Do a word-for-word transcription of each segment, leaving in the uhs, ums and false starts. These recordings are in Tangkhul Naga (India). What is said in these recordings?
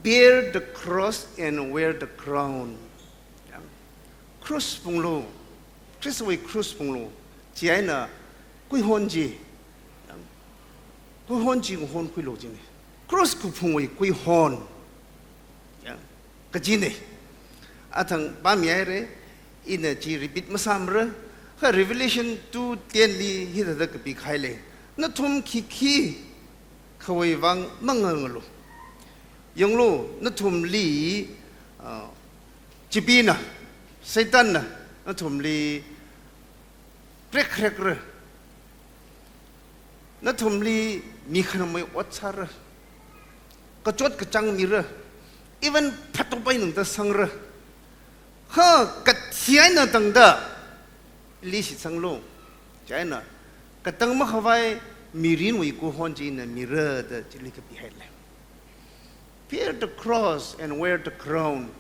Bear the cross and wear the crown. Yang, cross phunglu, Christ wui cross phunglu, chieina kuihon chi, yang, kuihon chi honkhulu jine. Cross kaphungwui kuihon. Yang, kajine. Athang pāmihaire, ina chi repeat masāmara, kha Revelation two ten li hithāda kapikahai lei. Nathum khikhi khawui vang mangangalu. Yanglu, nathumli, ah, chipina, Satanna, nathumli krekrekra. Nathumli mi khanamwui ot sāra. Kachot kachāng mira. Even phatop eina ngasangra. Kha kathi eina tangda ili shitsanglu. Chieina katang makhavai mirinwui kuihon chi ina mira da chili kapihaile. Bear the cross and wear the crown.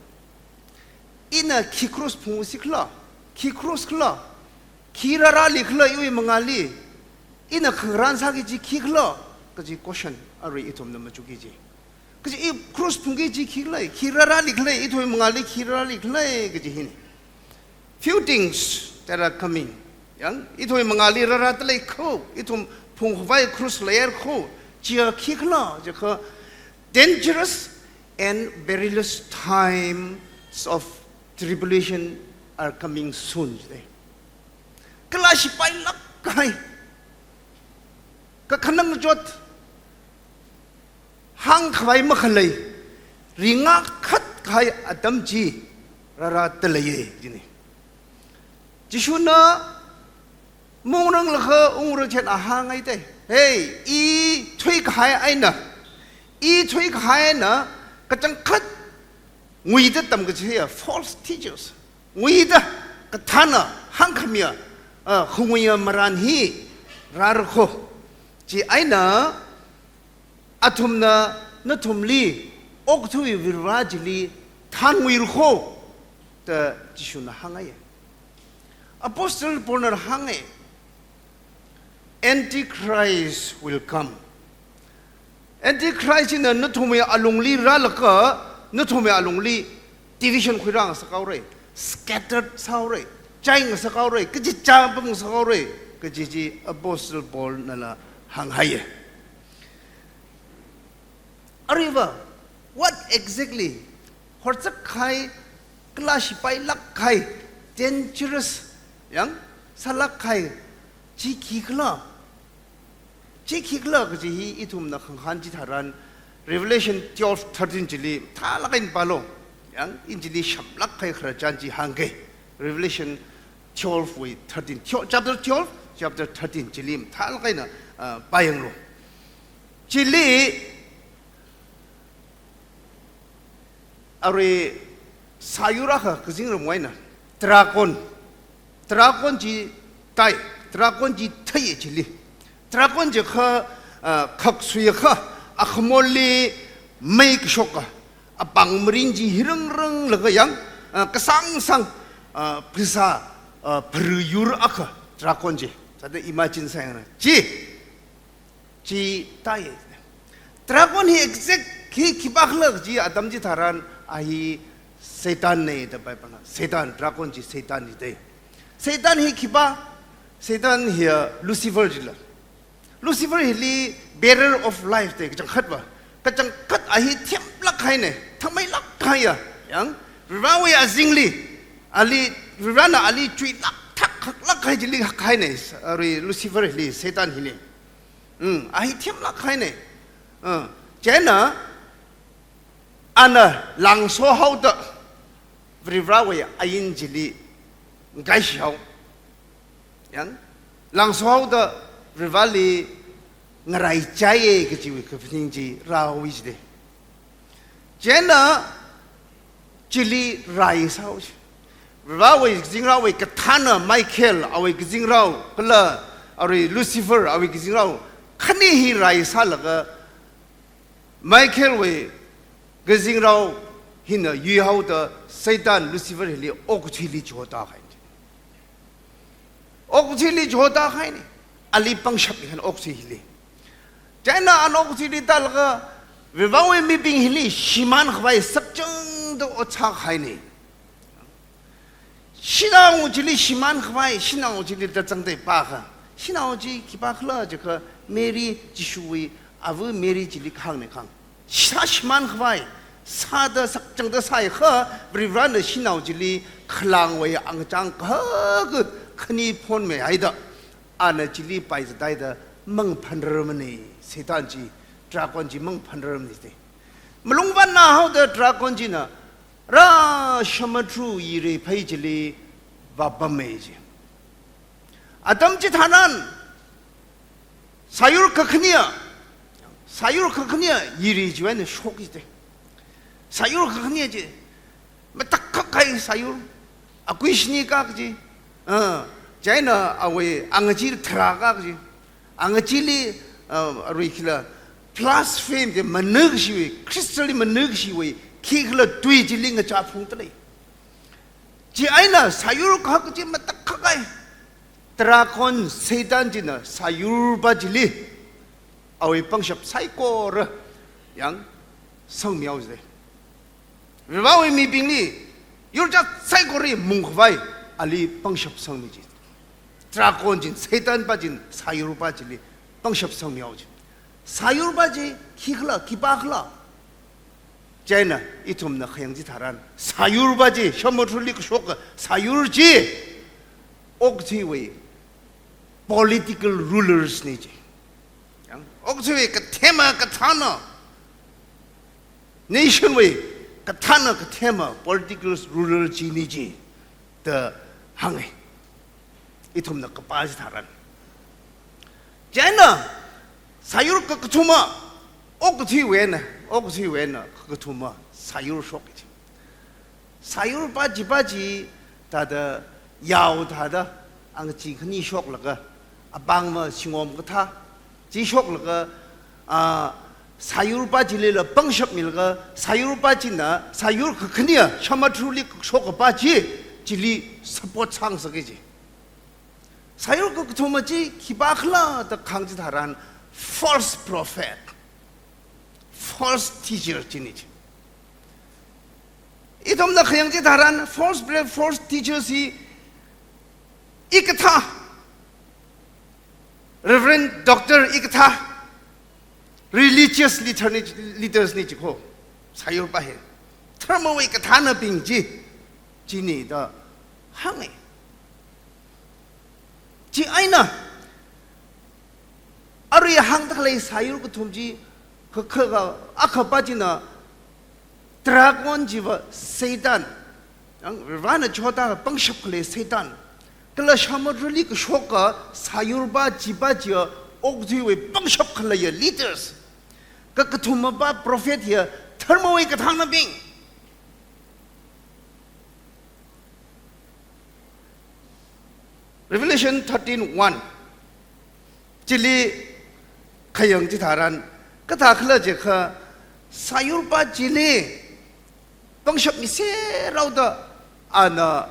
Ina khi cross phungsi khala, khi cross khala, khi rārāli khala iwui mangāli, ina khangarān sāki chi khi khala, kaji question arui ithumna machukki chi. Kaji i cross phungki chi khi khala, khi rārāli khala, ithumwui mangāli khi rārāli khala, kaji hine. Few things that are coming. Yang, ithumwui mangāli rārāda lei kho, ithum phungkhavai cross leier kho, chia khi khala, jiakha dangerous and perilous times of tribulation are coming soon today. Kala shipailāk kahai, kakhanang chot, hāngkhavai makhalei, ringakhat kahai atam chi rārāda leiye, jine. Jishuna maungrang lakha ungra chieina hāngngai te. Hey, i thuikahai eina, i thuikahai eina, kachangkhat nguida tamkachiya, false teachers. Nguida kathāna hāngkhamiya, ah, khangui marān hi rāra kho. Chieina athumna nathumli okathui Varivarā chili thānnguira kho, da Jishuna hāngngai. Apostle Paulna hāngngai, Antichrist will come. Antichrist china nathumwui alungli rālaga, nathumwui alungli division khuirā ngasakhaora, scattered sāhaora, chai ngasakhaora, kachichā pamngasakhaora, kaji chi Apostle Paulnala hānghaiye. Aruiva, what exactly? Horzak kahai, kala shipailāk kahai, dangerous, yang, sālāk kahai, chi khi khala. Chi khi khala kaji hi ithumna khangahān chitharan, Revelation twelve thirteen chili, mathālāk eina pālu. Yang, ina chili shamlāk kahai khararchan chi hāngke. Revelation twelve wui thirteen. Theo-, chapter twelve, chapter thirteen chili, mathālāk eina, ah, pāyanglu. Chili, arui sāyur akha kazingramwui eina, dragon. Dragon chi tai, dragon chi theiye chili. Dragon jiakha, ah, khaksui akha, akhamorli mei kashoka, apāng marin chi hirangranglaga yang, ah, kasāngsang, ah, phasā, ah, pharuyur akha, dragon chi. Sāda imagine sāyangna. Chi, chi tai. Dragon hi exact hi khipākhala chi atam chitharan a hi Satanne da Biblena. Satan, dragon chi Satan hi dei. Satan hi khipā, Satan hi, uh, Lucifer chila. Lucifer hili bearer of life dei, kachangkhatva. Kachangkhat a hi themlāk kahaine, thangmeilāk kahaiya. Yang, Varivarāwui azingli, ali, Varivarāna ali chuilāk thak khaklāk kahai chili hak kahaine, arui Lucifer hili, Satan hili. Mm, a hi themlāk kahaine. Uh, chieina, ana langsohaoda Varivarāwui ain chili ngaishihaowa. Yang, langsohaoda Varivarāli ngaraichaiye kajiwui kaphaning chi rāhaowa jide. Chieina chili rai sāhaowa. Varivarāwui kazingraowui kathāna Michael, awui kazingrao, kala arui Lucifer, awui kazingrao, khani hi rai sālaga Michaelwui kazingrao hina yuihaoda Satan Lucifer hili okathuili chihotakahaine. Okathuili chihotakahaine. Ali pangshap ni khan okathui hili. Chieina ana okathuili tālaga Varivarawui mibing hili shimānkhavai sakchangda ot sākahaina. Shanao chili shimānkhavai, shanao chili da zangda pākha. Shanao chi khipākhala jiakha Mary, Jishuwui ava Mary chili kahāngna kahāng. Sā shimānkhavai sāda sakchangda sāhaiakha, Varivarana shanao chili khalangwui angachang kahaka khani phonmihaida, ana chili paizathaida mangaphanrarmana, Satan chi, dragon chi mangaphanrarmana jida. Malung vātnā haoda dragon china rā samudra yirei phei chili vāpamma ji. Atam chitharan sāyur kakhaneya, sāyur kakhaneya yirei chiwui eina shok jida. Sāyur kakhaneya chi matakhakahai sāyur, akui shini kak ji. Ah, chieina awui angachee tharā kak ji. Angachee li, ah, arui khila blaspheme de, manakashiwui, Christian li manakashiwui, khikhala tui chili ngachā phungda lei. Chieina sāyur kahak chi matakhakahai dragon Satan china sāyurpa chili awui pangshap saikora yang sangmihao jida. Varivarawui mibingli yurchāt saikora mungkhavai ali pangshap sangmi ji. Dragon chin, Satanpa chin, sāyurpa chili pangshap sangmihao ji. Sāyurpa chi khikhala, khipākhala? Chieina ithumna khayang chitharan, sāyurpa chi, samudrali kashoka sāyur chi, okathuiwui political rulers na ji. Yang, okathuiwui kathema kathāna, nation wui kathāna kathema political ruler china ji da hānga. Ithumna kapā chitharan. Chieina sāyur kakathuma, okathuiwui eina, okathuiwui eina kakathuma sāyur shok ji. Sāyurpa chipa chi thāda yao thāda angachee khani shoklaga, apāngva shingom kathā chi shoklaga, ah, sāyurpa chilila pangshap milaga, sāyurpa china, sāyur kakhaneya, samudrali kashokapa chi, chili support sāngasaka ji. Sāyur kakathuma chi khipākhala da kahāng chitharan, false prophet, false teacher china ji. Ithumna khayang chitharan, false prophet, false teacher chi hikathā, Reverend, Doctor hikathā religious leader na, leaders na ji kho, sāyurpa hi. Dharmawui kathānabing chi, china da hānga. Chieina arui hāngda khalei sāyur kathum chi, ka, ka, ka, akhapa china dragon chiva Satan, yang Varivarana choda pangshap khalei Satan, kala samudrali kashoka sāyurpa chipa chiya okathuiwui pangshap khaleiya leaders. Kakathumapa prophet hiya dharmawui kathānabing. Revelation thirteen one chili khayang chitharan, kathākhala jiakha, sāyurpa chili pangshap miserhaoda, ana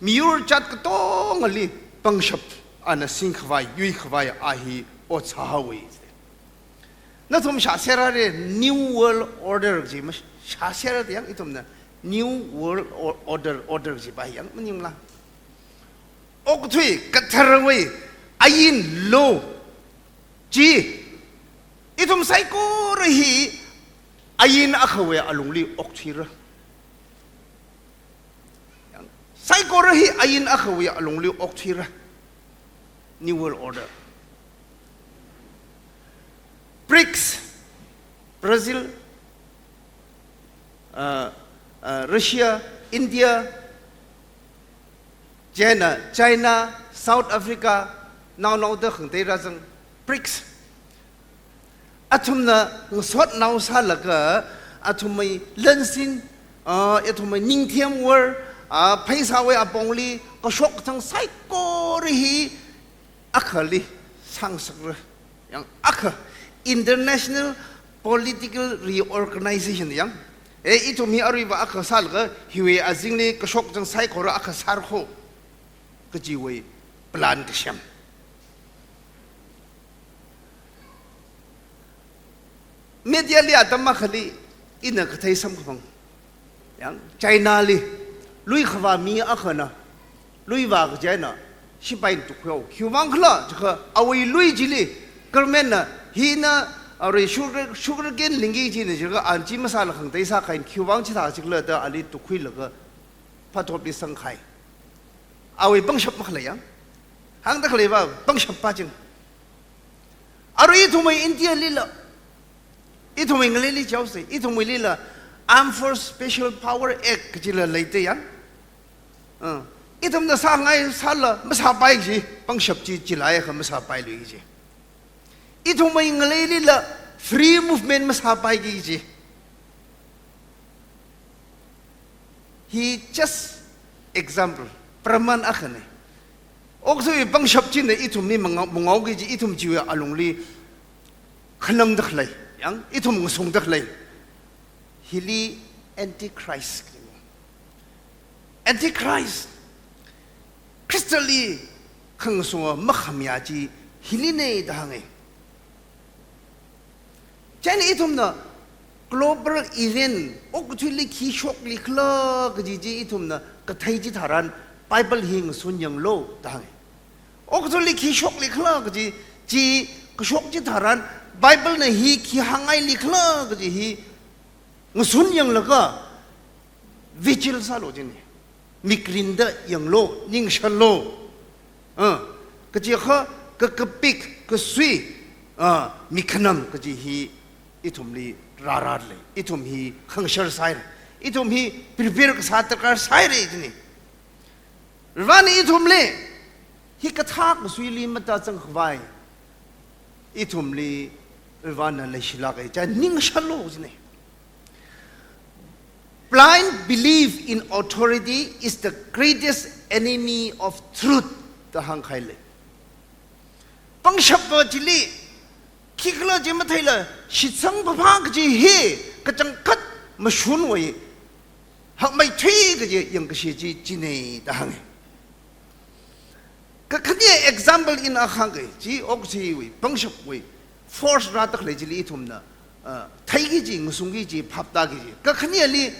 miyur jat katongali pangshap ana singkhavai, yuikhavai a hi ot sāhaowa. Nathum shāserra re, New World Order ji ma, shāserra da, yang ithumna New World Or-, Order, Order jipa yang maningla. Okathui katharawui ain, law chi, ithum saikora hi ain akhawui alungli okthuira. Saikora hi ain akhawui alungli okthuira. New World Order. BRICS, Brazil, uh, uh, Russia, India, China, China, South Africa, naonaoda khangatei rāzang, BRICS. Athumna ngasotnao sālaga, athumwui lansin, ah, athumwui ningthemwui, ah, pheisāwui apongli kashok kazang saikora hi akhali sāngasakra. Yang akha, international political reorganization yang. Eh, ithum hi aruiva akha sālaga, hiwui azingli kashok kazang saikora akha sāra kho kajiwui plan kasem. Media li atam akhali ina kathei samkaphang. Yang, China li, lui khavā mi akhana, lui vā kaji eina, shipai tukhuihaowa. Khiwuivang khala, jiakha awui lui chili, government na, hina, arui sugar, sugar cane lingki kajina jiakha, an chi masāla khangatei sākahai, khiwuivang chithā chikhala da ali tukhuilaga, phatopli sangkahai. Awui pangshap makhalei yang. Hāngda khalei va, pangshap pa ching. Arui ithumwui India lila, ithumwui ngaleili chaose, ithumwuilila Armed Force Special Power Act kajila leite yang. Uh, ithumna sāngai sāla masāpai kaji, pangshap chi chilai kha masāpailui kaji. Ithumwui ngaleilila free movement masāpaiki kaji. Hi just example, praman akhana. Okathuiwui pangshap china ithumli mangao, mangaoki kaji, ithum chiwui alungli khanangda khalei, yang, ithum ngasungda khalei. Hili Antichrist. Antichrist, Khristali khangasunga makhamayā chi hilina da hānga. Chieina ithumna global event, okathuili khi shokli khala kaji chi ithumna kathei chitharan Bible hi ngasun yanglu da hānga. Okathuili khi shokli khala kaji chi kashok chitharan Bible na hi khi hāngngaili khala kaji hi ngasun yanglaga vigil sālu jina. Mik rinda yanglu, ningshālu. Ah, kajiakha, ka, kapik, kasui, ah, mik khanam kaji hi ithumli rārālei. Ithum hi khangashar sāhaira. Ithum hi prepare kasā darkar sāhaira jina. Varena ithumli, hikathā kasuili matazang khavai, ithumli Varena leishilāka, chieina ningshālu jina. Blind belief in authority is the greatest enemy of truth, da hāngkahailei. Pangshap va chili, khikhala chi matheila, shitsang phapha kaji hi, kachangkhat mashunwui hakmeithui kaji yangkashi chi china da hānga. Kakhane example ina hāngki, chi okathuiwui, pangshapwui, force rāda khalei chili ithumna, uh, theiki kaji, ngasungki kaji, phaptāki kaji. Kakhaneli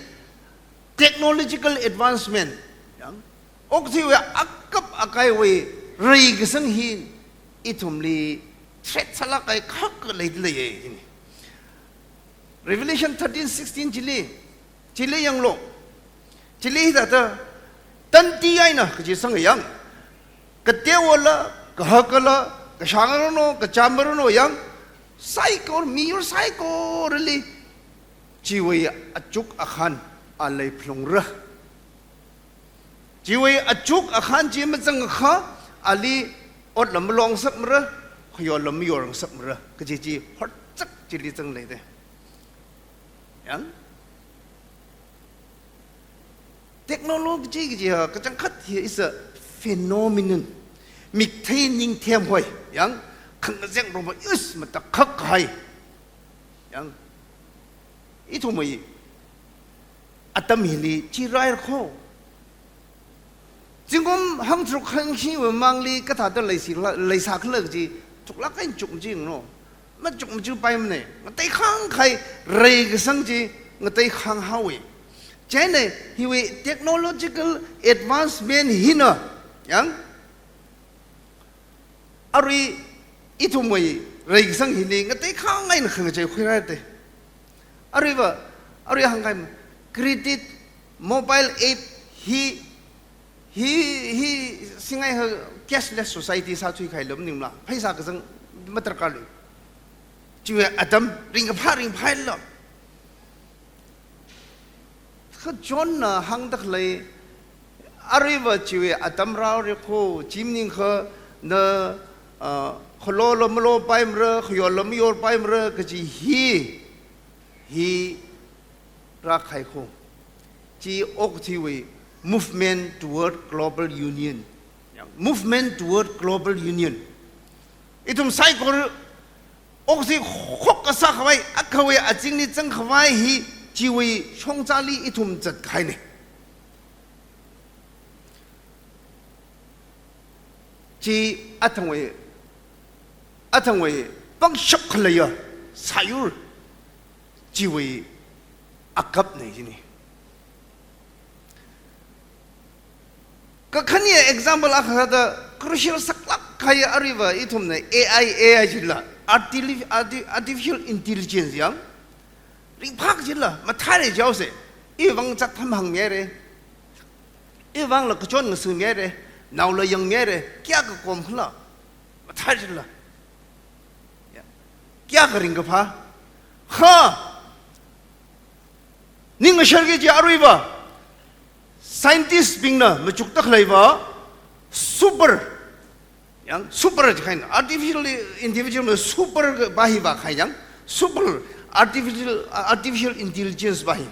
technological advancement, yang, okathuiwui akap akaiwui reikasang hi ithumli threat sālāk kahai khak leida leiya jina. Revelation thirteen sixteen chili, chili yanglu. Chili hithāda, tanti eina kaji sanga yang. Kateola, kahakala, kashāngaranu, kachāmaranu yang, saikora, miyur saikorali chiwui achuk akhān a leiphalungra. Chiwui achuk akhān chi mazangakha, ali otla malongasakmara, khayola mayorngasakmara, kaji chi horchak chili zangleida. Yang? Technology kaji ha, kachangkhat hi is a phenomenon. Mik thei ning themhoi, yang, khangazek roma, is, matakhak kahai. Yang, ithumwui atam hili chi rāhaira kho. Zingkum hangtharuk hangkashiwui mangli kathāda leisi la, leisā khala kaji thuklāk eina chukmajinglu. Machukmajingpaimana, ngateikhang kahai reikasang chi ngateikhang haowa. Chieina hiwui technological advancement hina, yang, arui ithumwui reikasang hili ngateikhang eina khangachei khuirāhaida. Aruiva, arui hāngkahai, credit, mobile app hi, hi, hi, singai ha cashless society sāthuikahai lam ningla, pheisā kazang madarkarlui. Chiwui atam ringkaphā ringphālu. Kha John na hāngda khalei, aruiva chiwui atam rāhaora kho, chi maningakha na, ah, khalola malopaimara, khayola mayorpaimara kaji hi, hi rākahai kho. Chi okathuiwui movement toward global union. Yang, movement toward global union. Ithum saikora okathui khokkha sākhavai, akhawui azingli zangkhavai hi chiwui shongzali ithum zatkahaina. Chi athangwui, athangwui pangshap khaleiya sāyur. chiwui akapna jina. Kakhane example akha thāda crucial saklāk kahai aruiva ithumna A I, A I jila, artili-, arti-, artificial intelligence yang, ringphā jila, mathāra jihaosa, iwui vang zat tham hāngmihaira, iwui vangla kachon ngasāmihaira, naola yangmihaira, kayākha kom khala, mathā jila. Ya. Kayākha ringkaphā. Kha, ning ngasharki kaji aruiva scientist bingna machukda khaleiva super, yang super jikhaina, artificial individual super va hi vākahai yang, super artificial, artificial intelligence va hi.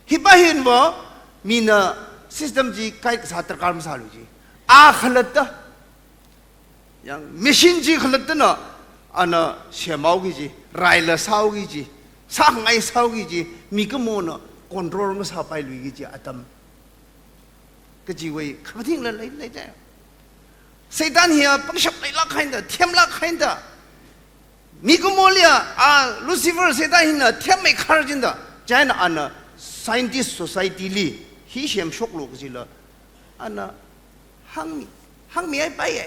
Hiva hiva mina system chi kaikasā darkar masālu ji. A khalatta, yang machine chi khalattana, ana semhaoki ji, raila sāhaoki ji, sāngai sāhaoki ji, mikumona control masāpailuiki ji atam. Kajiwui khamathinglā lei, leida. Satan hiya pangshap leilāk haida, themlāk haida. Mikumoliya, a, Lucifer Satan hina themmei khar jinda. Chieina ana scientist society li hi semshoklu kajila, ana hāngmi, hāngmihaipaiya,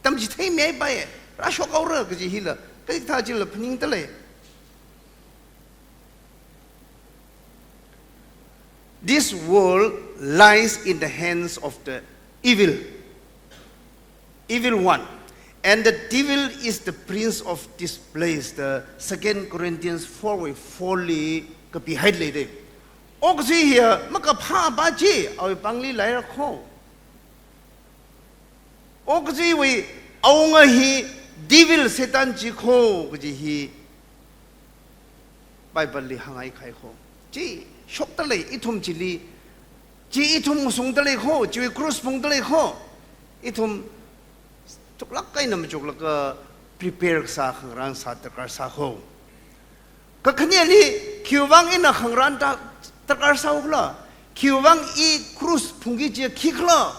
tamchitheimihaipaiya, rāshokhaora kaji hila, kathā jila phaningda lei. This world lies in the hands of the evil, evil one, and the devil is the prince of this place. The Second Corinthians four wui four li kapihaida leida. Okathui hiya makaphāpa chi awui pāngli leira kho. Okathuiwui awunga hi devil Satan chi kho kaji hi Bible li hānghai kahai kho. Chi shokda lei ithum chili, chi ithum ngasungda lei kho, chiwui cross phungda lei kho. Ithum thuklāk eina machuklaga prepare kasā khangarān sā darkar sā kho. Kakhaneli, khiwui vang ina khangarān ta darkar sāhaokhala? Khiwui vang i cross phungki kaji khikhala?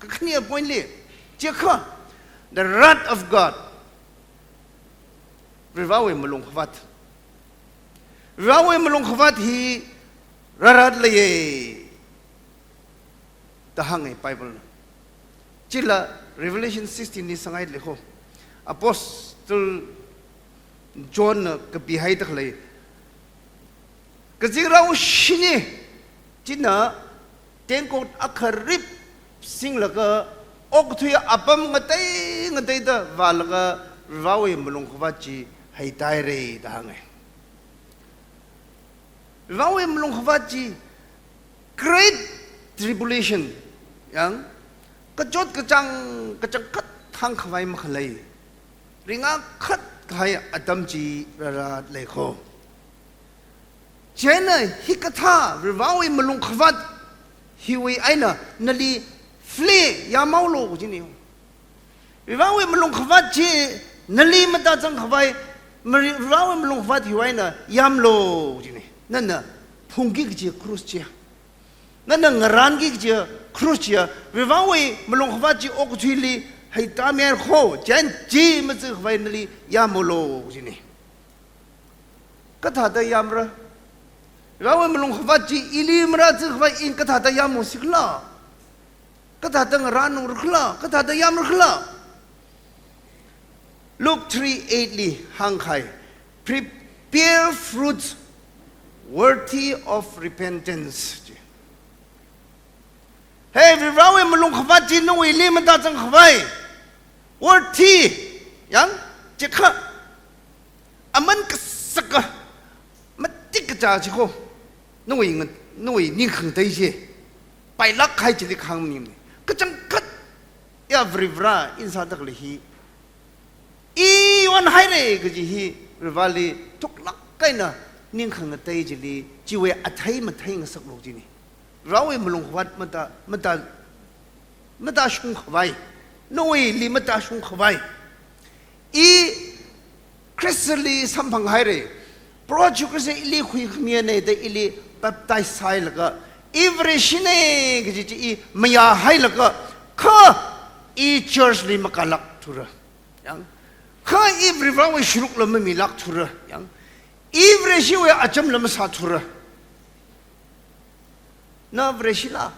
Kakhane point li, chikha, the wrath of God. Varivarawui malungkhavāt. Varivarawui malungkhavāt hi rārāt leiya da hānga Bible na. Chila Revelation sixteen li sāngai lei kho. Apostle John na kapihaida khalei. Kazingrao shini china tengkot akharip singlaga okathui apam ngatei ngateida vālaga Varivarawui malungkhavāt chi heitāhaira da hānga. Varivarawui malungkhavāt chi great tribulation, yang kachot kachāng kachangkhat thangkhavai makhalei, ringakhat kahai atam chi rārāt lei kho. Chieina hikathā Varivarawui malungkhavāt hiwui eina nali flee yamhaolu kajina. Varivarawui malungkhavāt chi nali matāzangkhavai, mari-, Varivarawui malungkhavāt hiwui eina yamlu kajina. Nana phungki kaji cross chiya, nana ngarānki kaji cross chiya, Varivarawui malungkhavāt chi okathuili heitāmihaira kho, chieina chi mazikhavai nali yamhaolu kajina. Kathāda yamra? Varivarawui malungkhavāt chi ili marāzikhavai ina kathāda yamhaosikhala? Kathāda ngarānungrakhala? Kathāda yamrakhala? Luke three eight li hāngkahai, "Prepare fruits worthy of repentance." Hey, Varivarawui malungkhavāt chi nawuili matāzangkhavai, worthy, yang, chikha, aman kasaka, matik kachā chi kho, nawui nga-, nawui ningkhangatei chi pailāk kahai chili kahāng maningmana. Kachangkhat ya Varivara ina sāda khalei hi, i onhaira kaji hi Varivarali thuklāk eina ningkhangatei chili chiwui athei mathei ngasaklu kajina. Varivarawui malungkhavāt matā, matā, matāshungkhavai, nawuili matāshungkhavai. I Khristali samphanghaira. Proho Jishu Khrista ili khuikhamiyana da ili baptize sāhailaga, i Vareshina kaji chi i mayāhailaga, kha i church li makālāk thura. Yang, kha i Varivarawui sharukla mamilāk thura. Yang, I Vareshiwui acham lam sāthura. Na Vareshila,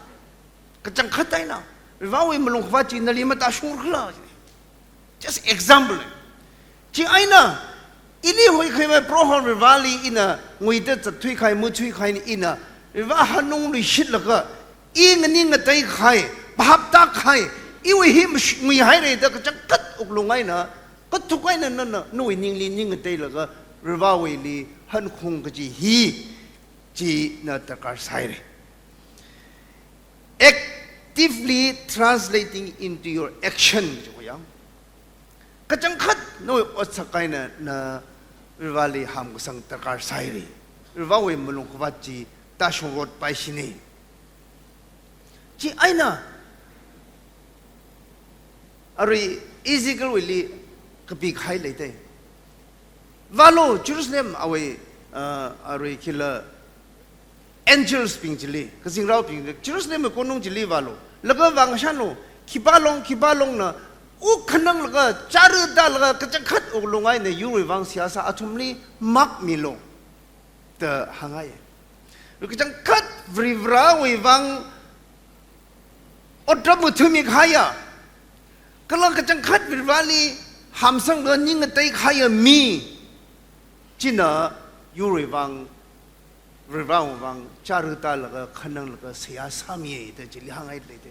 kachangkhat eina Varewui malungkhavāt chi nali matāshungkhala. Just example. Chieina, ili huikhami Proho Vareli ina nguida zatthuikahai, muthuikahai ina, Vare hanung luishitlaga, i nganing ngateikahai, phap tākahai, iwui hi mash-, nguihaira da kachangkhat wuklung eina, kathuk eina nana, nawui ningli ning ngateilaga, Varewuili hankhung kaji hi, china darkar sāhaira. Actively translating into your action, jiya. Kachangkhat nawui otsak eina na Vareli hamkasang darkar sāhaira. Varewui malungkhavāt chi tāshungrot paishina. Chieina, arui Ezekielwuili kapikahai leida. Vālu, Jerusalem awui, uh, arui khila angels bing chili, kazingraobing chili, Jerusalem konung chili vālu. Laga vāngashanlu, khipā long, khipā longna, wuk khananglaga, chara tālaga, kachangkhat wuklung eina yurwui vang seihā sā athumli makmilu da hānghai. Kachangkhat Varivarāwui vang otram ngathami kahaiya, kala kachangkhat Varivarāli hamsanglaga ning ngateikahaiya mi china yurwui vang, Varivarāwui vang chara tālaga khananglaga seihā sāmiya da chili hānghai leida.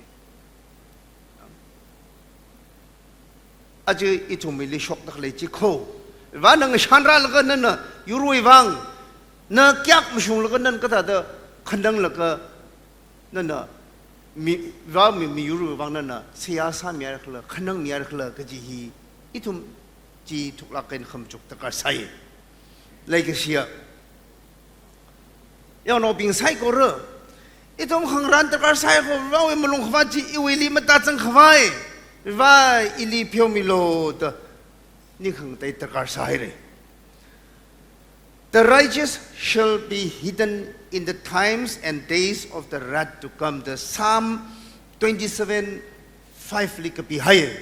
Aja ithumwuili shokda khalei chi kho. Varena ngashan rālaga nana yurwui vang, na kyak mashunglaga nana kathāda khananglaga nana mi, Vare mi, miyurwui vang nana seihā sāmihaira khala, khanangmihaira khala kaji hi ithum chi thuklāk eina khamachuk darkar sāi. Leikashiya yaonaobing saikora, ithum khangarān darkar sāi kho, Varewui malungkhavāt chi iwuili matāzangkhavai, Vare ili pheomilu da ning khangatei darkar sāhaira. The righteous shall be hidden in the times and days of the wrath to come. The Psalm twenty-seven five li kapihai.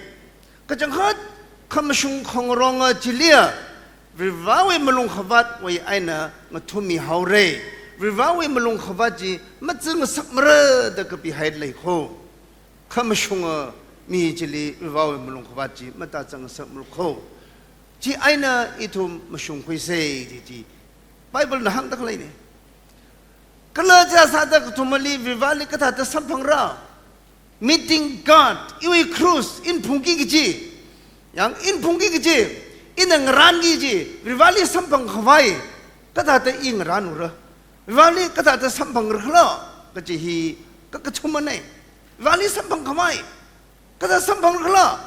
Kachangkhat khamashung khangaronga chiliya, Varivarāwui malungkhavātwui eina ngathummihaora. Varivarāwui malungkhavāt chi mazingasakmara da kapihai lei kho. Khamashunga mi chili Varivarāwui malungkhavāt chi matāzangasakmara kho. Chieina ithum mashungkhuisa chi chi Bible na hāngda khaleina. Kala chithāda kathumali Varivarāli kathāda samphangra. Meeting God, iwui cross, ina phungki kaji. Yang ina phungki kaji, ina ngarānki kaji, Varivarāli samphangkhavai kathāda i ngarānra. Varivarāli kathāda samphangra khala kaji hi kakathumana. Varivarāli samphangkhavai kathāda samphangra khala.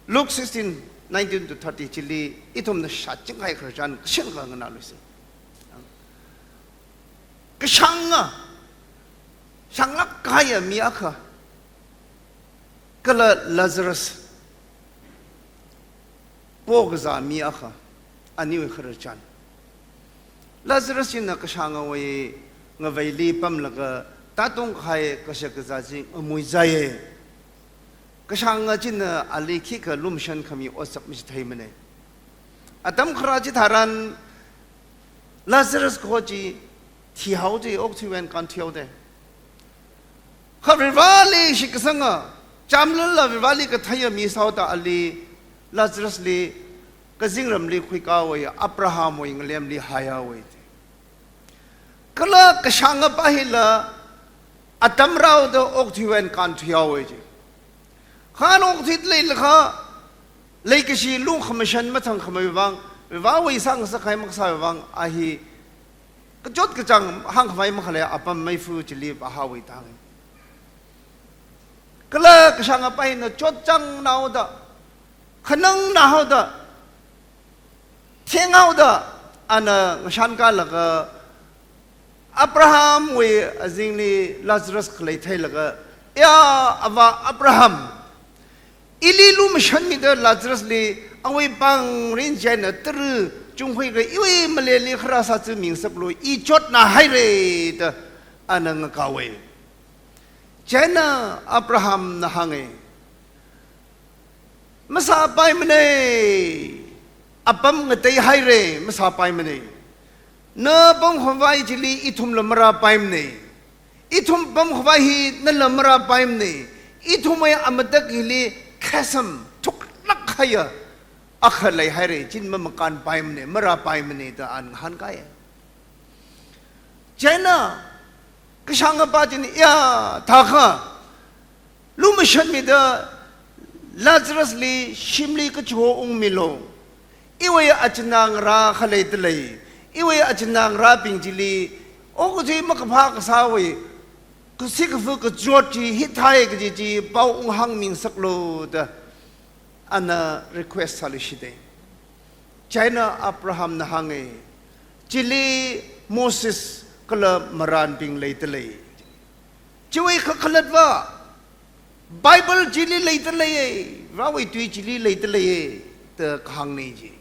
Luke sixteen nineteen to thirty chili ithumna shāchinghai khararchan kashinga nganāluisa. Kashanga, shanglāk kahaiya mi akha, kala Lazarus, pokazā mi akha, aniwui khararchan. Lazarus china kashangawui ngaveili pamlaga tātung kahai kashakazā chi ngamuizaiya. Kashanga china ali khikha lumashan khami otsak machitheimana. Atam kharā chitharan Lazarus kaho chi thihaoda, okathuiwui eina kānthuihaoda. Kha Varivarāli shitkasanga, chamlala Varivarāli katheiya mi sāhaoda ali Lazarusli kazingramli khuikāhaowa, Abrahamwui ngalemli haihaowa. Kala kashanga pa hila atam rāhaoda okathuiwui eina kānthuihaowa ji. Kha okathuida leilakha, leikashi lungkhamashan mathangkhamei vang, Varivarāwui sāngasakhai makasāwui vang, a hi kachot kachāng hāngkhavai makhalei apam meifa chili vāhaowa tāngai. Kala kashanga pa hina chotchāngna haoda, khanangna haoda, thenghaoda, ana ngashankālaga Abrahamwui azingli Lazarus khalei theilaga, "Ya, avā Abraham, ili lumashanmida Lazarusli awui pāng rinchina tara chungkhuilaga iwui maleli kharā sāzāmingasaklu, i chotna haira," da ana ngakaowa. Chieina Abrahamna hānga, "Masāpaimana, apam ngateihaira masāpaimana. Na pamkhavai chili ithumla marāpaimana. Ithum pamkhavai hi nala marāpaimana. Ithumwui amatak hili chasm thuklāk kahaiya akha leihaira, chi mamakānpaimana, marāpaimana da ana ngahānkai. Chieina kashāngapa china, ya, thākha lumashanmida Lazarusli shimli kachiho ungmilu. Iwui achinā ngarā khalei dalei. Iwui achinā ngarābing chili okathui makaphā kasāwui, kasikapha kachot chi hithai kaji chi pao unghāngmingasaklu da ana request sāluishita. Chieina Abrahamna hānga, chili Moses kala marānbing leidalei. Chiwui kakhalatva Bible chili leidalei, Varewui tui chili leidalei da kahāngna chi.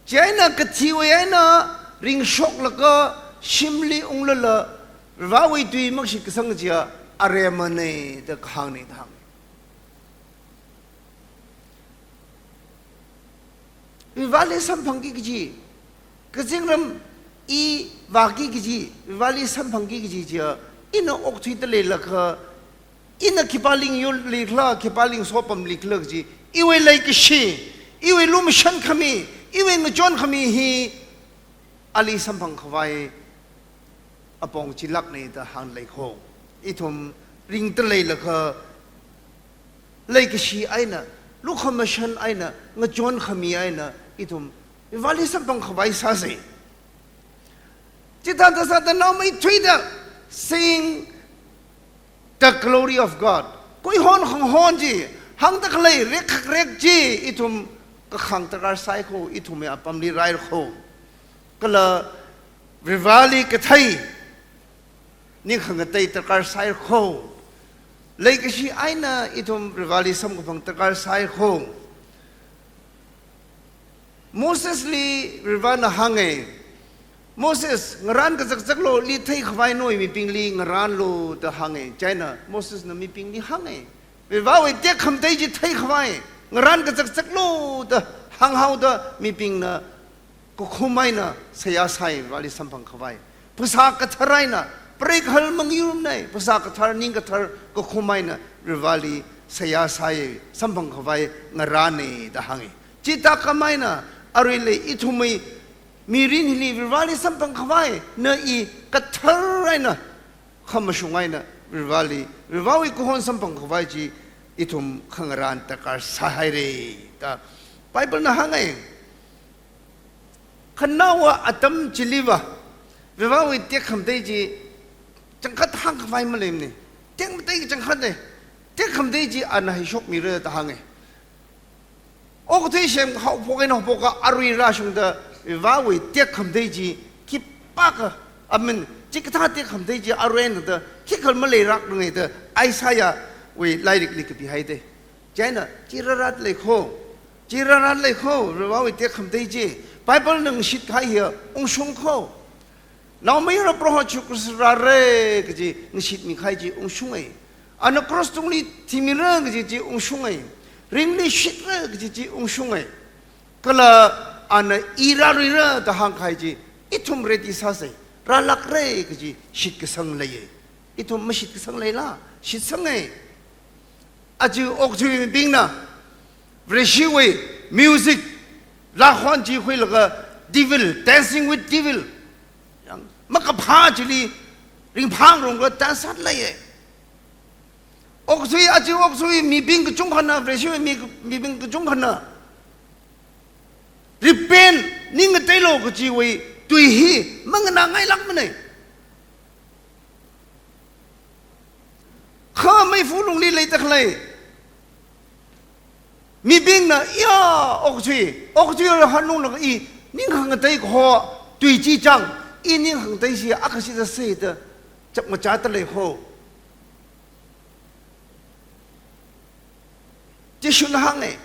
Chieina kathiwui eina ringshoklaga shimli unglala Varewui tui makashitkasang chiya aremana da kahāngna da hānga. Vareli samphangki kaji, kazingram i vāki kaji, Vareli samphangki kaji chiya, ina okathuida leilakha, ina khipā lingyolikhala, khipā lingsopamlikhala kaji, iwui leikashi, iwui lumashankhami, iwui ngachonkhami hi ali samphangkhavai apong chilākna da hānglei kho. Ithum ringda leilakha, leikashi eina, lukhamashan eina, ngachonkhami eina, ithum Vareli samphangkhavai sāsa. Chithāda sāda naomeithuida, seeing the glory of God, kuihon khonghon chi, hāngda khalei rekhakrek chi ithum kakhāng darkar sai kho, ithumwui apamli raira kho. Kala Vareli kathei ning khangatei darkar sai kho. Leikashi eina ithum Vareli samkaphang darkar sai kho. Mosesli Varena hānga, Moses, ngarān kazakzaklu, ili theikhavai nawui mibingli ngarānlu da hānga. Chieina Mosesna mibingli hānga, Varewui tekhamatei chi theikhavai, ngarān kazakzaklu da hānghaoda mibingna kakhum eina seihā sai Vareli samphangkhavai. Phasā kathar eina, preikhal mangyurmana, phasā kathar, ning kathar kakhum eina Vareli seihā sai, samphangkhavai ngarāna da hānga. Chithākhamei eina aruila ithumwui mirin hili Vareli samphangkhavai, na i kathar eina, khamashung eina Vareli, Varewui kuihon samphangkhavai chi ithum khangarān darkar sāhaira da Biblena hānga. Khanaowa atam chiliva Varewui tekhamatei chi changkhat hāngkhavai maleimana. Tekhamatei changkhatna. Tekhamatei chi ana heishokmira da hānga. Okathui semkahai haophok eina haophoka arui rāshungda Varewui tekhamatei chi khipākha, I mean, chikathā tekhamatei chi arui eina da khikhala maleilākranga da Isaiahwui lairikli kapihaida. Chieina chi rāra lei kho, chi rāra lei kho, Varewui tekhamatei chi. Biblena ngashitkahai hiya ungshung kho. Naomayara Proho Jishu Khrista rāra kaji ngashitmikahai chi ungshunga. Ana cross tungli thimira kaji chi ungshunga. Ringli shitra kaji chi ungshunga. Kala ana i rāruira da hāngkahai chi ithum ready sāsa. Rālākra kaji shitkasang leiya. Ithum mashitkasang leila? Shitsanga. Aja okathuibingna Vareshiwui music, lākhon chi khuilaga devil, dancing with devil, yang makaphā chili ringphāngarumlaga dance sāda leiya. Okathui, aja okathui mibing kachungkhana, Vareshiwui mi, mibing kachungkhana repent, ning ngateilu kajiwui tui hi manganāngailākmana. Kha meifa lungli leida khalei mibingna, ya, okathui, okathui hanunglaga i ning khangatei kaho tui chi chang, i ning khangatei chi akha shida sāda chapngachāda lei kho. Jishuna hānga,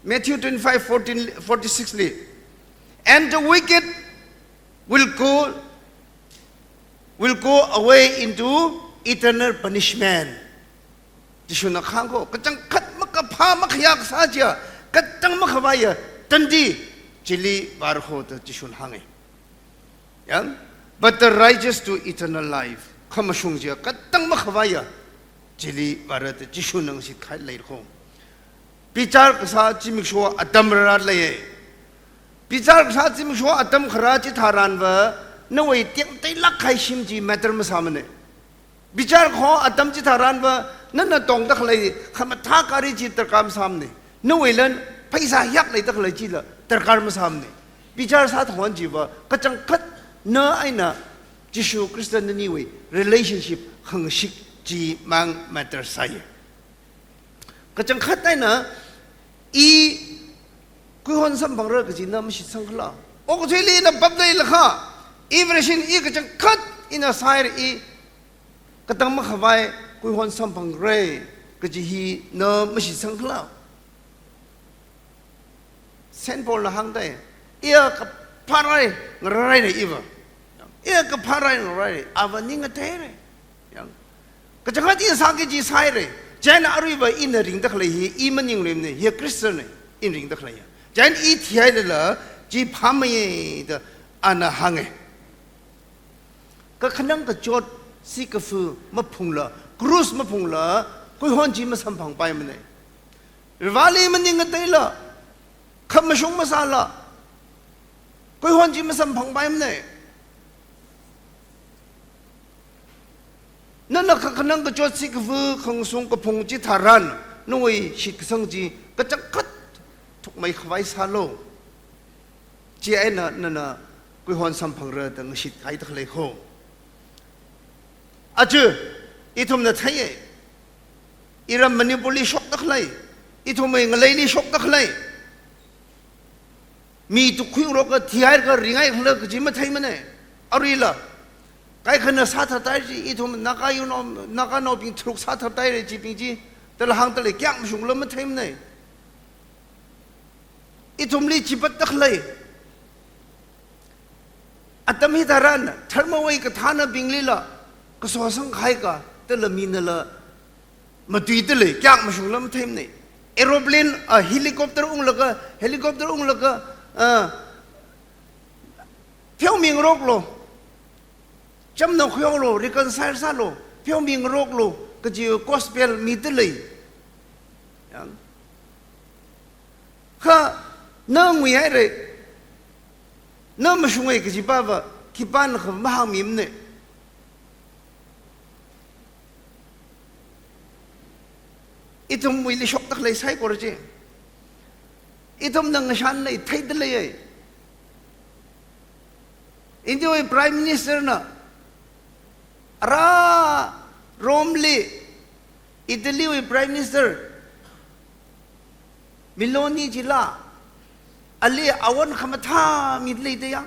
Matthew twenty-five, fourteen, forty-six li, "And the wicked will go, will go away into eternal punishment." Jishuna kahāng kho, kachangkhat mak-, kaphā makhayā kasā chiya, katang makhavaiya tandi chili vāra kho da Jishuna hānga. Yang, but the righteous to eternal life. Khamashung chiya katang makhavaiya chili vāra da Jishuna ngashit kahai leira kho. Bichar kasā zimiksho atam rāra leiya. Bichar kasā zimiksho atam kharā chitharanva, nawui tekmateilāk kahai shim chi matter masāmana. Bichar kaho atam chitharanva, nana tongda khalei khamathā gari chi darkar masāmana. Nawuila pheisā hiyākha leida khalei chila darkar masāmana. Bichar sāthon chiva, kachangkhat na eina Jishu Khrista naniwui relationship khangashik chimang matter sāya. Kachangkhat eina, i kuihon samphangra kaji na mashitsangkhala? Okathuili na baptaiz laga, i Vareshi i kachangkhat ina sāhaira, i katang makhavai kuihon samphangra kaji hi na mashitsangkhala? Saint Paulna hāngdai, iya kaphā rai ngarāra iva. Iya kaphā rai ngarāra, ava ning ngateira. Yang, kachangkhat ina sāki kaji sāhaira. Chieina aruiva ina ringda khalei hi i maningluimana, hiya Christianna, ina ringda khalei ya. Chieina i thihailala chi phāmeiya da ana hānga. Kakhanang kachot sikafu maphungla, krus maphungla, kuihon chi masamphangpaimana. Vareli maning ngateila, khamashung masāla, kuihon chi masamphangpaimana. Nana kakhanang kachot sikafu khangasung kaphung chitharan, nawui shitkasang chi kachangkhat thukmeikhavai sālu. Chieina nana kuihon samphangra da ngashit kahaida khalei kho. Aja, ithumna theiya. Iram Manipurli shokda khalei. Ithumwui ngaleili shokda khalei. Mi tukkhuiroka thihaira ka ringhai khala kaji matheimana. Aruila, kaikhana sāthathaira chi, ithum Naga yungnao, Naganaobing tharuk sāthathaira chibing chi, tala hāngda lei kayākha mashungla matheimana. Ithumli chipatda khalei. Atam hitharan, dharmawui kathānabinglila, kasosang kahai ka, tala minala, matuida lei, kayākha mashungla matheimana. Aeroplane, a, helicopter unglaga, helicopter unglaga, a, pheomingaroklu, chamna khuihaolu, reconcile sālu, pheomingaroklu, kaji gospel mida lei. Yang. Kha, na nguihaira, na mashunga kaji pava, khipānakha mahāngmimana. Ithumwuili shokda khalei saikora chi. Ithumna ngashan lei, theida leiya. Indiawui Prime Minister na, ara Rome li, Italy wui Prime Minister, Meloni chila, ali awon khamathā mida leida yang.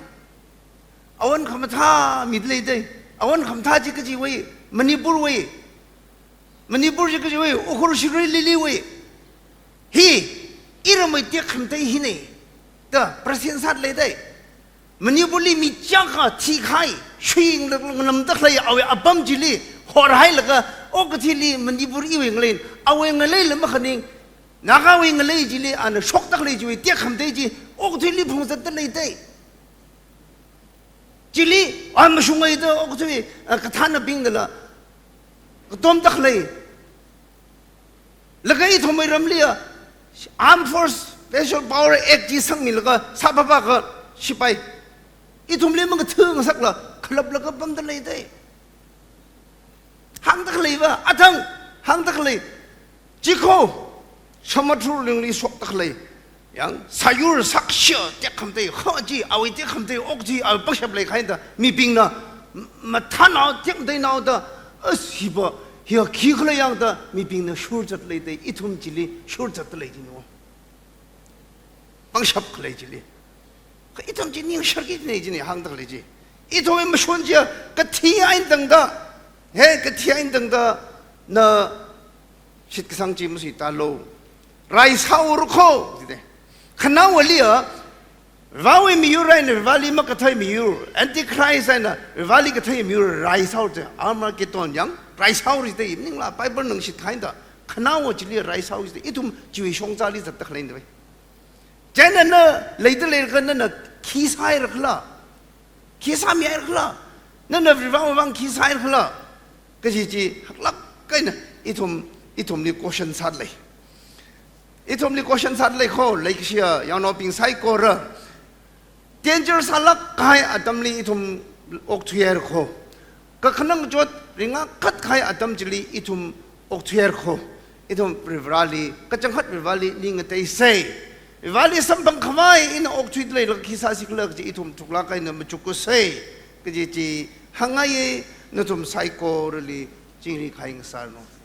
Awon khamathā mida leida. Awon khamathā chi kajiwui, Manipurwui. Manipur chi kajiwui, Ukhrul Shirui Lily wui. Hi, iramwui tekhamatei hina, da, president sāda leida. Manipurli mi chiyākha thikahai, shuinglak nganamda khalei awui apam chili, horhailaga, okathuili Manipur iwui ngalei, awui ngaleila makhaning, Nagawui ngalei chili, ana shokda khalei chiwui tekhamatei chi, okathuili phungzatda leida. Chili, a mashunga da, okathui, a, kathānabingnala, katomda khalei. Laga ithumwui ramli a, Armed Force Special Power Act chi sangmilaga, sāpapa ka sipai. Ithumli mangathangasakla, khalaplaga pamda leida. Hāngda khaleiva, athang, hāngda khalei. Chikho, samudra lungli shokda khalei. Yang, sāyur sākshā tekhamatei, kha chi, awui tekhamatei, ok chi, awui pangshap leikahai da, mibingna, m-, mathānao, tekmateinao da, as hiva, hiya khikhala yang da, mibingna shurchat leida, ithum chili shurchatda lei jino. Pangshap khalei chili. Kha ithum chi ningsharki nei jina hāngda khalei chi. Ithum mashun chiya kathi eina tangda. He kathi eina tangda na shitkasang chi masuitalu. Rai sāhaora kho, jide. Khanaowali a, Varewui miyur eina Vareli makathei miyur, Antichrist eina Vareli kathei miyur rai sāhaora, Armageddon yang, rai sāhaora jide, maningla Bible na ngashitkahai da. Khanaowa chili rai sāhaoki jida, ithum chiwui shongzali zatda khaleina vai. Chieina na leida leilakha nana khi sāhaira khala? Khi sāmihaira khala? Nana Varivarawui vang khi sāhaira khala? Kaji chi haklāk eina ithum, ithumli question sāda lei. Ithumli question sāda lei kho, leikashiya yaonaobing saikora. Danger sālāk kahai atamli ithum okthuihaira kho. Kakhanang chot ringakhat kahai atam chili ithum okthuihaira kho. Ithum Varivarali, kachangkhat Varivarali ning ngateisa. Varivarali samphang khavai ina okthuida leilakha khi sāsi khala kaji ithum thuklāk eina machuksa. Kaji chi hāngngaiya, nathum saikorali chingri kahai ngasāranu.